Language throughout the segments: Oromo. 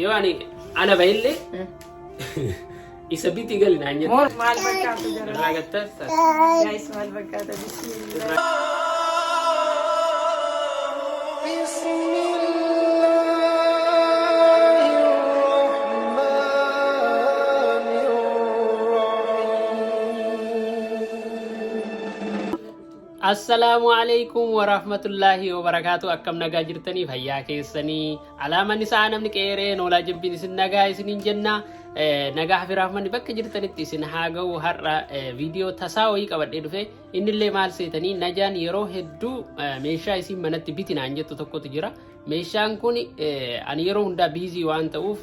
Yoo ani ala bahillee isa bitii gali naan jette. Moor maal fakkaata jara? Irraa gattas. Guys, maal fakkaata? Bismillah. Assalaamu alaikum warahmatullaahi wabarakaatu. Akkam nagaa jirtanii? Fayyaa keessanii? Alaamanni isaa namni qeeree noolaa jibbiin isin nagaa isiniin jenna. Nagaa fi rahmanni bakka jirtanitti isin haa ga'u. Har'a viidiyoo tasaa wayii qabadhee dhufe. Innillee maal seetanii, Najaan yeroo hedduu meeshaa isiin manatti biti naan jettu tokkotu jira. Meeshaan kun ani yeroo hundaa busy waan ta'uuf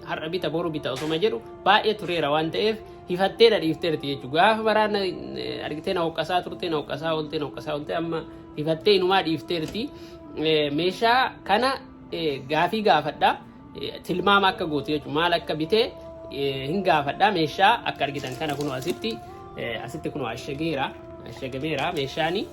har'a bita, boru bita osoma jedhu baay'ee tureera waan ta'eef hifattee na dhiifteerti jechuudha. Gaafa baraa argitee na hoqqasaa turte, na hoqqasaa oolte, na hoqqasaa oolte, amma hifattee inumaa dhiifteerti. Meeshaa kana gaafii gaafadha. Tilmaama akka gootu jechuudha. Maal akka bitee hin gaafadha. Meeshaa akka argitan kana kunoo asitti kunoo ashageera. Ashagameera meeshaani.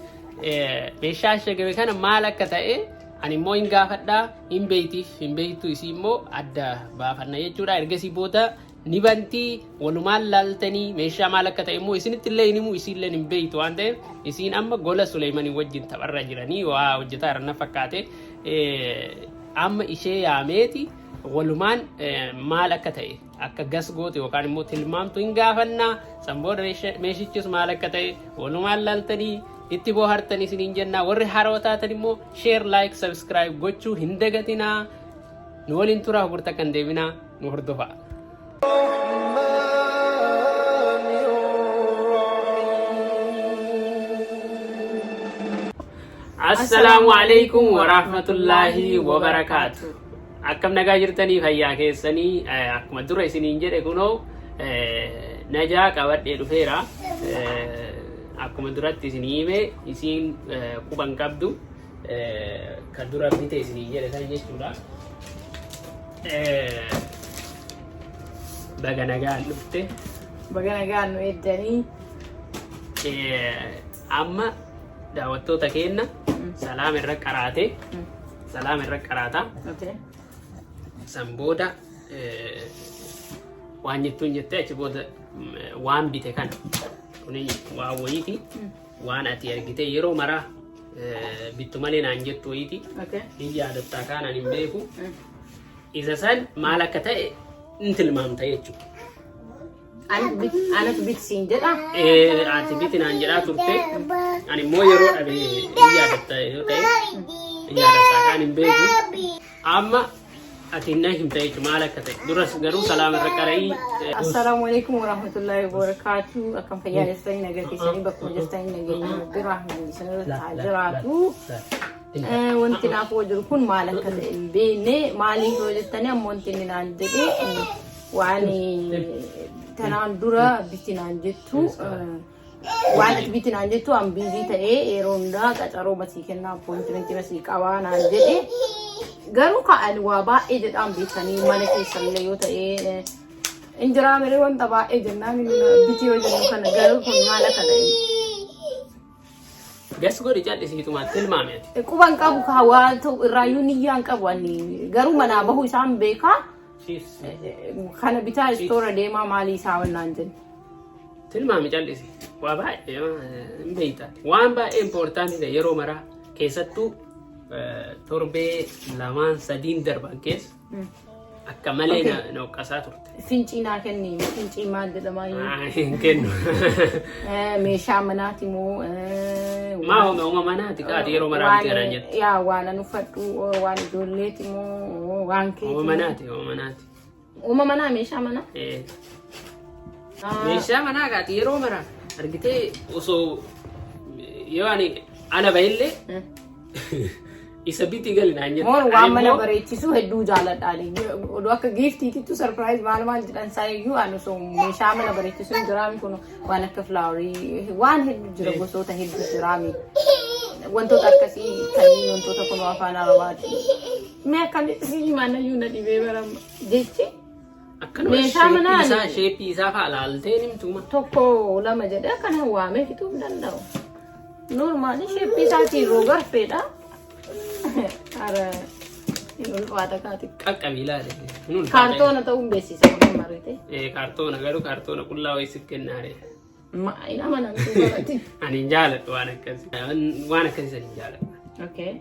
Meeshaa ashagame kana maal akka ta'e ani immoo hin gaafadha. Hin beeytiif hin beeytu isii immoo adda baafanna jechuudha. Ergasii booda ni bantii, walumaan laaltanii meeshaa maal akka ta'e immoo isinitti illee hin himu. Isiillee hin beeytu waan ta'eef isiin amma gola Suleemanii wajjin tapharra jiranii waa hojjetaa jiran na fakkaate. Amma ishee yaameeti walumaan maal akka ta'e akka guess goote yookaan immoo tilmaamtu hin gaafannaa. San booda meeshichis maal akka ta'e walumaan laaltanii itti bohaartanii isiniin jennaa. Warri haroo taatan immoo share, like, subscribe gochuu hin dagatinaa. Nu waliin turaa, gurta kan deebinaa nu hordofaa. Assalaamu alaikum warahmatullaahi wabarakaatu. Akkam nagaa jirtanii? Fayyaa keessanii? Akkuma dura isiniin jedhe kunoo Najaa qabadhee dhufeera. Akkuma duratti isinii hime, isiin quban qabdu kan dura bite isiniin jedhe san jechuudha. Baga nagaan dhufte. Baga nagaan nu eeddanii. Amma daawwattoota keenya salaam irra qaraate, salaam irra qaraata. San booda waan jettuun jettee, achi booda waan bite kana, kuni waan wayiiti, waan ati argite yeroo maraa bittu malee naan jettu wayiiti. Hin yaadattaa kaanaan hin beeku. Isa san maal akka ta'e hin tilmaamta jechuudha. Anatu biti siin jedha. Ati biti naan jedhaa turte. Ani immoo yeroo dhabe, hin yaadatta yoo ta'e, hin yaadattaa kaan hin beeku. Amma ati na himta jechuudha maal akka ta'e. Duras garuu salaama irra qara'ii. Assalaamu alaikum warahmatullahi wabarakatuh. Akkam fayyaa jirtanii? Nagaa keessanii? Bakkuma jirtanii nageenya Rabbi rahmanni isinirra haa jiraatu. Wanti naaf jiru kun maal akka ta'e hin beekne. Maaliif yoo jettanii, amma wanti inni naan jedhe waan tanaan dura biti naan jettu, waan ati biti naan jettu, an busy ta'ee yeroo hundaa qacaroo masii kennaa, appointmentii masii qabaa naan jedhe. Garuu ka'an waa baay'ee jedhaan beekanii mana keessallee yoo ta'e injiraa miree wanta baay'ee jennaan biti yoo jennu kana, garuu kun maal akka ta'e Guess godhi, cal'isiituma tilmaame ati. Quban qabu kaa, waa ta'u irraayyuu niyyaan qabu. Ani garuu manaa bahuu isaan beekaa. Chips. Kana bitaa istoora deemaa maalii isaa wannaan jennu. Tilmaami, cal'isi. Waa baay'ee hin beekta. Waan baay'ee important ta'e yeroo maraa, keessattuu torbee lamaan sadiin darban keessa akka malee na hoqqasaa turte. Fincii naa kenni. Fincii maal jedhama? Hin kennu. Meeshaa manaati moo? Maa homa manaati kaati yeroo maraa bitee naan jettu. Yaa, waan an uffadhu, waan ijoolleeti moo, waan keeti? Homa manaati, homa manaati. Uuma manaa, meeshaa manaa. Meeshaa manaa kaati yeroo maraa argitee osoo yoo ani ala bahillee isa bitii gali naan jettu. Moor waan Ani mana immoo bareechisuu hedduu jaaladha. Oduu akka giiftiitittu surprise maal maal jedhan isaa iyyuu, ani osoo meeshaa mana bareechisuu hin jiraami kun waan akka flowerii waan hedduu jira, gosoota hedduu jiraami. Wantoota akkasii kanneen wantoota kun afaan Arabaati. Mee akkamitti si himan iyyuu na dhibee barama jechi. Akkanuma Meeshaa manaa shapeii isaa, shapeii isaa fa'a laaltee nimtuma. Tokko lama jedhee akkana waamee fixuu hin danda'u. Normally shapeii isaatiin roo garfeedha. Ara. Hin ulfaata kaati. Qaqqabi ilaali. Hin ulfaata. Kaartoona ta'uun beeksisa kun marite. Kaartoona garuu kaartoona qullaa wayii siif kennaare. Hin amanamtu godhati. Ani hin jaaladhu waan akkasii. Waan akkasii san hin jaaladhu. Okay.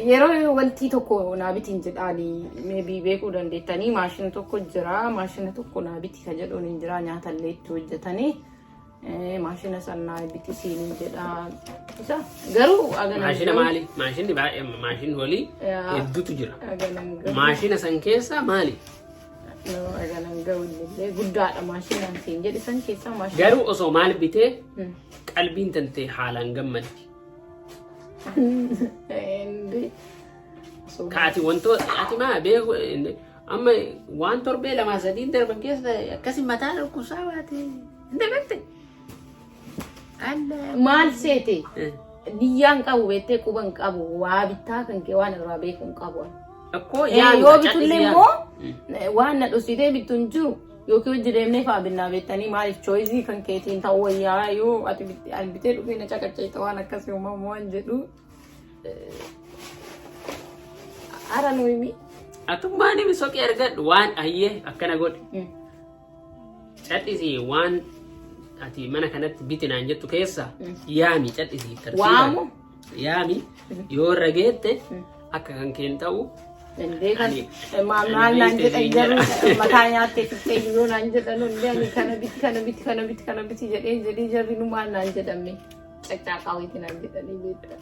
Yeroo wanti tokko naa bitiin jedhaani, maybe beekuu dandeettanii, maashina tokko jira, maashina tokko naa biti ka jedhuun hin jira, nyaatallee itti hojjetanii maashina san naa biti siin hin jedha isa garuu aganan. Maashina maali? Maashinni baay'ee, maashinni olii hedduutu jira. Aganan gahu. Maashina san keessa maali? No, aganan gahu illee guddaadha maashinaan siin jedhe san keessaa maashina. Garuu osoo maal bitee qalbiin tantee haalaan gammaddi? Indi. Ka ati wantoota ati maa beeku amma waan torbee 2 3 darban keessa akkasi mataa dhukkubsaa baate hin dagatte. Maal seete? Biyyaan qabu beektee, quban qabu, waa bittaa kan kee waan irraa beeku hin qabu. Akkoo Yoo bitullee immoo waan na dhositee bittu hin jiru, yookiin hojii deemnee fa'aa binnaa beektanii, maaliif choice kan keetiin ta'uu wayyaa, yoo ati ani bitee dhufee na caqacceeta waan akkasii uumamu waan jedhu. Ara nu himi. Atummaan himi, soqii argadhu waan ayyee akkana godhe. Cadhisii, waan ati mana kanatti biti naan jettu keessa yaami, cadhisii tartiibaan. Waamu? Yaami, yoo irra geette akka kan keen ta'u. Dandee kan maal ani naan beekte jedhan siin garuu jedha. Mataa nyaattee fixxee yoo naan jedhan hundi ani kana biti, kana biti, kana biti, kana biti jedhee jedhee jarri nu maal naan jedhamne, caccaaqa wayiiti naan jedhanii beekta.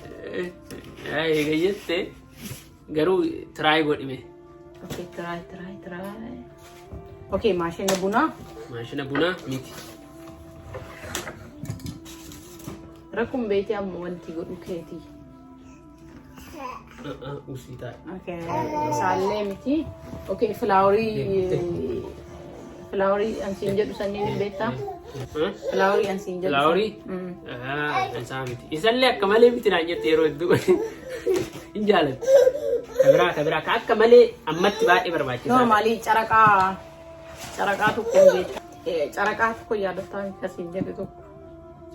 Eega jette garuu try godhime. Okay, try, try, try. Okay, maashina bunaa. Maashina bunaa miti. Rakkoon beekte amma wanti godhu keetii. Usii taa'e. Okay, isaallee miti. Okay, flowerii, flowerii ansiin jedhu sanniin hin beektaa? Flowerii ansiin jedhu. Flowerii? Isaa miti. Isallee akka malee miti naan jette, yeroo hedduu hin jaallattu. Kabiraa, kabiraa ka akka malee ammatti baay'ee barbaachisaa. Normally caraqaa, caraqaa tokko hin beektaa? Caraqaa tokko yaadattaa akkasiin jedhe tokko.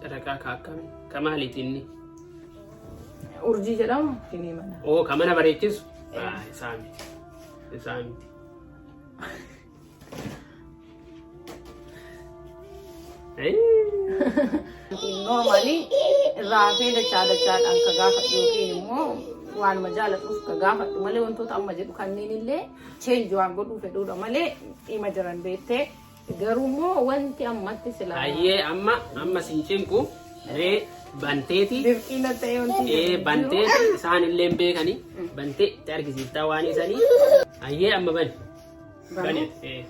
Caraqaa ka akkamii? Ka maaliiti inni? Urjii jedhama. Inni mana. Oo, ka mana bareechisu? Isaa miti. Isaa miti. Normally irraa hafee dachaa dachaadhaan ka gaafadhu yookiin immoo waanuma jaaladhuuf ka gaafadhu malee, wantoota amma jedhu kanneen illee change waan godhuu fedhuudha malee dhima jiran beektee, garuu immoo wanti ammatti sila. Ayyee, amma amma sin cinqu ree, banteeti. Dirqiina ta'e wanti Ee, jedhu jiru. Banteeti, isaan illee hin beekani, bantee itti argisiiftaa waan isanii. Ayyee, amma bani. Bani.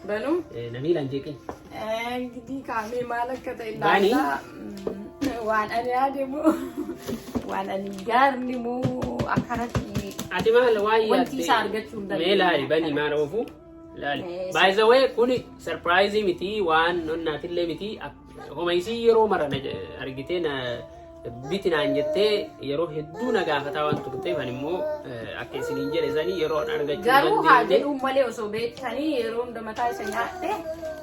Banuu. Nabiilaan jeeqin. እንግዲህ kaamee maal akka ta'e Bani. ilaallaa. Waan ani yaade moo waan ani gaarni moo akkanatti Ati maal waan wanti yaadde? isaa argachuu hin Mee laali, bani, maal oofu laali. By the way, kuni surprise miti, waan nonnaatillee miti. Homa isii yeroo mara na argitee na biti naan jettee yeroo hedduu na gaafataa waan turteef, ani immoo akka isiniin jedhe sanii yeroo argachuu Garuu haa dandeenye. jedhuun malee osoo beektanii yeroo hunda mataa isa nyaatte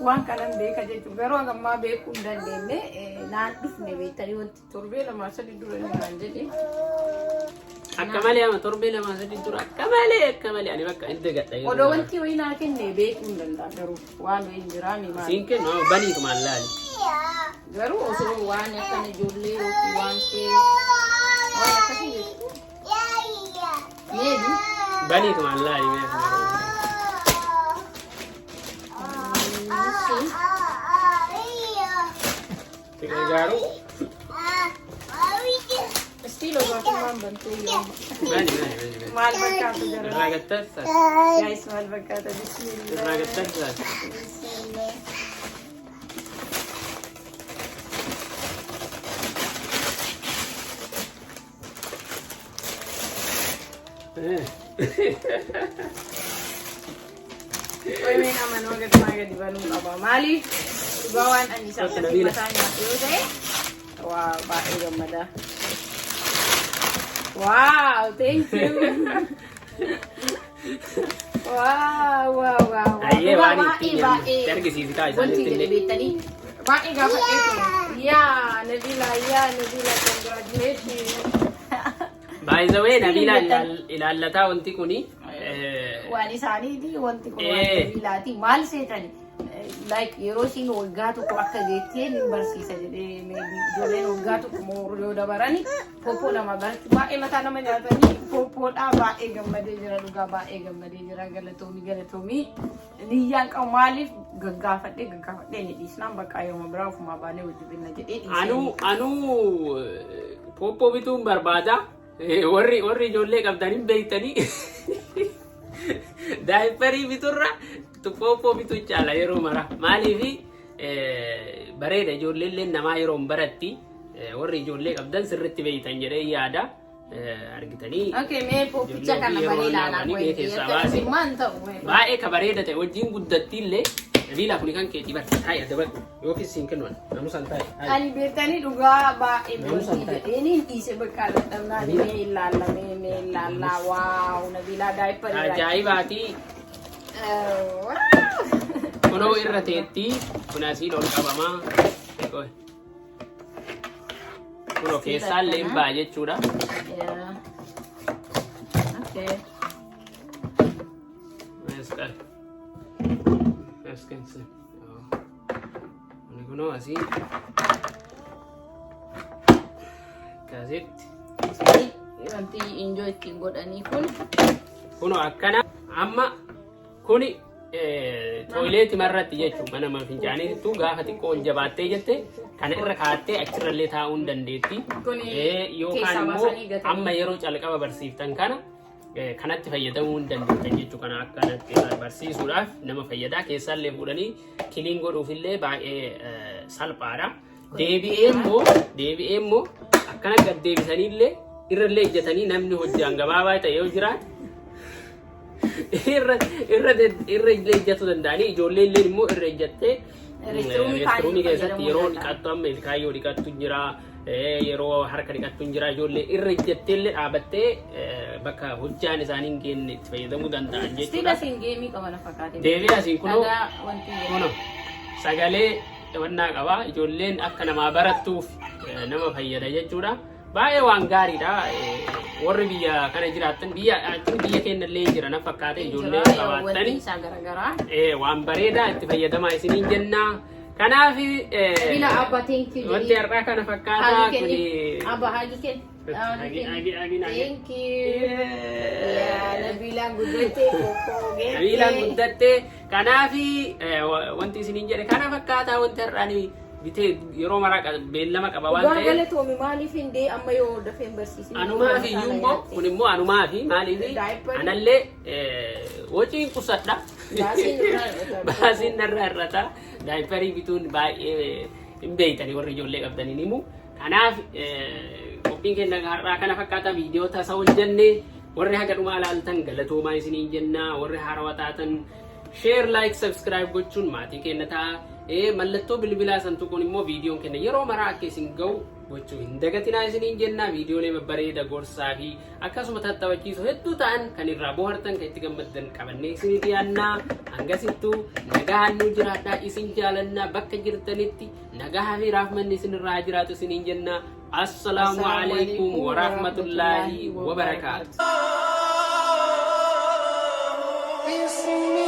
waan kanan beeka jechuudha. Garuu hagammaa beekuu hin dandeenye, naan dhufne beektanii, wanti torbee 2 3 dura inni naan jedhe. Akka malee ama torbee 2 3 dura akka malee, akka malee ani bakka hin dagadha yeroo Odoo mara. wanti wayii naa kenne beekuu hin danda'a, garuu waan wayii hin jiraami maali. Siin kennu, amma baniitumaan laali. Garuu osoo waan akkana ijoollee yookiin waan kee waan akkasii jechuudha. Maybe. Baniitumaan laali mee asuma. Si gargaaru. Still osoo bantuu yoo. Bani, bani, bani, bani. Maal fakkaata jara? Irraa gattarsa. Guys, maal fakkaata? Bismillah. Irraa gattarsa. Bismillah. Qoymeen amanoo gadi gadi banuu qaba. Maaliif dhugaa waan ani isa Kottu, akkasii Nabiila. mataa nyaatu yoo ta'e, waa baay'ee gammada. Wow, thank you. Wow. Ayyee, Dhugaa waan baay'ee ittiin baay'ee argisiisi kaa wanti isaanitti jedhe illee. beektanii baay'ee gaafadhee ture. Yaa Nabila, yaa Nabila, congratulations. By the way, Nabiilaa jettan. Ilaallataa wanti kuni. Waan isaaniiti wanti kun, waan Nabiilaati. Maal seetani? Like yeroo isiin waggaa 1 akka geettee ni barsiisa jedhee, maybe ijoolleen waggaa 1 moo yoo dabarani poopoo lama barachuu baay'ee mataa nama nyaatanii. Pooppoodhaa baay'ee gammadee jira, dhugaa baay'ee gammadee jira. Galatoomii, galatoomii. Niyyaan qabu maaliif gaggaafadhee gaggaafadhee ni dhiisnaan bakka yeroo biraa ofumaa baanee hojii binna jedhee dhiisee. Anuu pooppoo bituun barbaada. Warri ijoollee qabdan hin beektanii. Diaperii biturra pooppoo bituu caala yeroo mara. Maaliifi bareeda, ijoolleen namaa yeroo hin baratti. Warri ijoollee qabdan sirriitti beektan jedhee yaada. Argitanii. Okay, mee pooppicha kana Ijoollee banee ilaalaa. yeroo mee keessaa baase. Maal ta'u? Baay'ee ka bareeda ta'e wajjin guddattiillee. Nabiilaa, kuni kan keetii bar, taa'i, adda badhu yookiis siin kennu namusan, taa'i, taa'i. Ani beektanii dhugaa baay'ee Naamusaan wanti jedheen hin dhiise, bakka dadhabnaan. Mee ilaalla, mee ilaalla, wow, Nabiilaa diaperii. Ajaa'ibaati. Kunoo irra teetti, kun asiin ol qabamaa. Qoy. Kunoo keessaallee hin ba'a jechuudha. Okay. Mesqal. Mesqal. Kuni kunoo asii. Akkasitti. Wanti injoo ittiin godhanii kun. Kunoo akkana amma kuni toiletii marratti jechuun mana fincaaniitu gaafa xiqqoo ol jabaattee jette kana irra kaattee achirrallee taa'uu hin dandeetti. Kuni Yookaan keessaa immoo baasanii gatanii. Amma yeroo calqaba barsiiftan kana kanatti fayyadamuu hin dandeettan jechuu, kana akkanatti barsiisuudhaaf nama fayyada. Keessaallee fuudhanii clean godhuufillee baay'ee salphaadha. Deebi'ee immoo akkana gad deebisaniillee irrallee ejjetanii namni hojjaan gabaabaa ta'e yoo jiraate irra illee ejjechuu danda'anii, ijoollee illee immoo irra ejjattee Restroomii restroomii keessatti fayyadamuu yeroo danda'an. Dhiqattu, amma ilkaayyoo dhiqattu jira, yeroo harka dhiqattu jira, ijoollee irra ejjattee illee dhaabattee bakka hojjaan isaanii hin geenne itti fayyadamuu danda'an Still jechuudha. asiin gameii qaba na fakkaate. Deebi'ee asiin kunoo Dhagaa wanti kunoo sagalee wannaa qaba, ijoolleen akka namaa barattuuf nama fayyada jechuudha. Baay'ee waan gaariidha. Warri biyya kana jiraattan, biyya keenya illee jira na fakkaate, ijoollee Wanti qabaattani isaa garaagaraa. Waan bareedaa itti fayyadamaa isiniin jenna. Kanaaf Bila abba, thank you. wanti har'aa kana fakkaata Hagi kuni. kenni. Abba, hagi kenni. Hagi, hagi, hagi, hagi. Thank you. Yaa Nabiilaan guddattee kokoo geette. Nabiilaan guddattee. Kanaaf wanti isiniin jedhe kana fakkaataa. Wanti har'aan bitee yeroo maraa beellama qaba waan Dhugaa ta'eef. galatoomi, maaliif hin dee amma yoo dafee hin barsiisin. Anumaa fi iyyuu immoo kun immoo anumaa fi maaliif Diaperii. anallee waciin qusadha. Baasiin irraa hir'ata. Baasiin narraa hir'ata. Diaperii bituun baay'ee hin beeytanii, warri ijoollee qabdaniin himu. Kanaaf qophiin keenya har'aa kana fakkaata. Viidiyoo tasa hojjenne warri haga dhumaa ilaaltan galatoomaa isiniin jenna. Warri haarawaa taatan share, like, subscribe gochuun maatii keenya ta'a. Mallattoo bilbilaa san tuquun immoo viidiyoon keenya yeroo maraa akka isin ga'u gochuu hin dagatinaa isiniin jenna. Viidiyoolee babbareeda gorsaa fi akkasuma tattaphachiisoo hedduu ta'an kan irraa bohaartan, kan itti gammaddan qabannee isinii dhiyaannaa. Hangasittuu nagaan nu jiraadhaa, isin jaalannaa, bakka jirtanitti nagaa fi raafmanni isinirraa jiraatu isiniin jenna. Assalaamu alaikum warahmatullaahi wabarakaatu. بسم